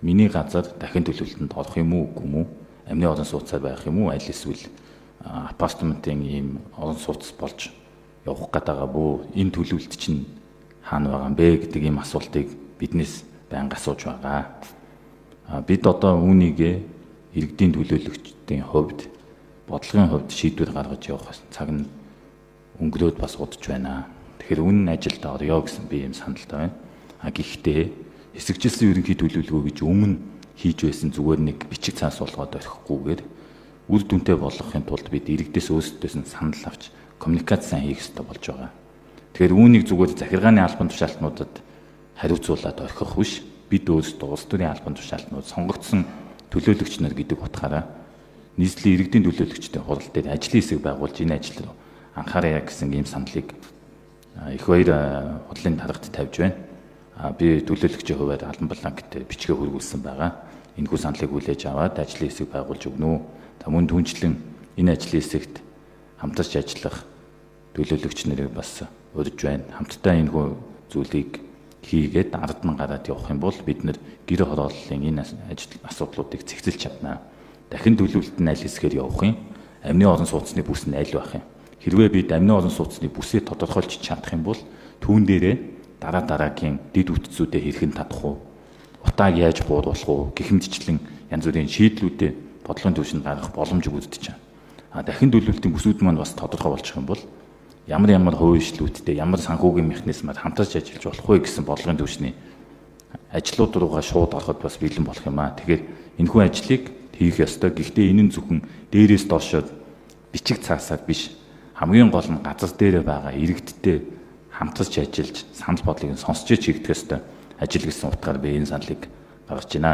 Миний газар дахин төлөвлөлтөнд орох юм уу, үгүй юм уу? Амны орон сууцаар байх юм уу? Аль эсвэл апартаментын ийм орон сууц болж явах гээд байгаа бүү? Энэ төлөвлөлт чинь хаана байгаа юм бэ гэдэг ийм асуултыг биднээс байнга асууж байгаа. Бид одоо үүнийгээ иргэдийн төлөөлөгчдийн хувьд, бодлогын хувьд шийдвэр гаргаж явах цаг нь өнгөрөөд бас удаж байна. Тэгэхээр үнэн ажилд орё гэсэн би ийм саналтай байна. Гэхдээ хэсэгчилсэн ерөнхий төлөвлөгөө гэж өмнө хийж байсан зүгээр нэг бичиг цаас болгоод орхихгүйгээр үр дүнтэй болгохын тулд бид иргэдээс өөрсдөөс нь санал авч коммуникац сайн хийх ёстой болж байгаа. Тэгэхээр үүнийг зүгээр захиргааны албан тушаалтнуудад хариуцуулаад орхих биш, бид өөрсдөө улс төрийн албан тушаалтнууд сонгогдсон төлөөлөгч нар гэдэг утгаараа нийслэлийн иргэдийн төлөөлөгчдийн хурал дээр ажлын хэсэг байгуулж энэ ажил руу анхаарая гэсэн ийм саналыг их баяр хурлын даргад тавьж байна. Би төлөөлөгчийн хувиар Алан Бланкт бичгээ хүргүүлсэн байгаа. Энэхүү саналыг хүлээж аваад ажлын хэсэг байгуулж өгнө. Та мөн түнчлэн энэ ажлын хэсэгт хамтарч ажиллах төлөөлөгч нарыг бас урьж байна. Хамтдаа энэхүү зүйлийг хийгээд ард нь гараад явах юм бол бид нэр гэр хорооллын энэ ажил асуудлуудыг зэгцэлж чадна. Дахин төлөвлөлт нь аль хэсгээр явах юм? Амны орон сууцны бүс нь аль байх юм? Хэрвээ бид амны орон сууцны бүсээ тодорхойлж чадах юм бол түүн дээрээ дараа дараагийн дэд бүтцүүдээ хэрхэн татах уу? Утааг яаж бууруулах уу? Гэх мэтчлэн янз бүрийн шийдлүүдээ бодлогын түвшинд гаргах боломж өгдөж байна. Дахин төлөвлөлтийн бүсүүд маань бас тодорхой болчих юм бол ямар ямар хувийн ямар санхүүгийн механизмаар хамтарч ажиллаж болох вэ гэсэн бодлогын түвшний ажлууд руугаа шууд ороход бас бэлэн болох юм аа. Тэгэхээр энэхүү ажлыг хийх ёстой. Гэхдээ энэ нь зөвхөн дээрээс доошоо бичиг цаасаар биш. Хамгийн гол нь газар дээрээ байгаа иргэдтэй хамтарч ажиллаж санал бодлыг сонсч хийх ёстой ажил гэсэн утгаар би энэ саналыг гаргаж байна.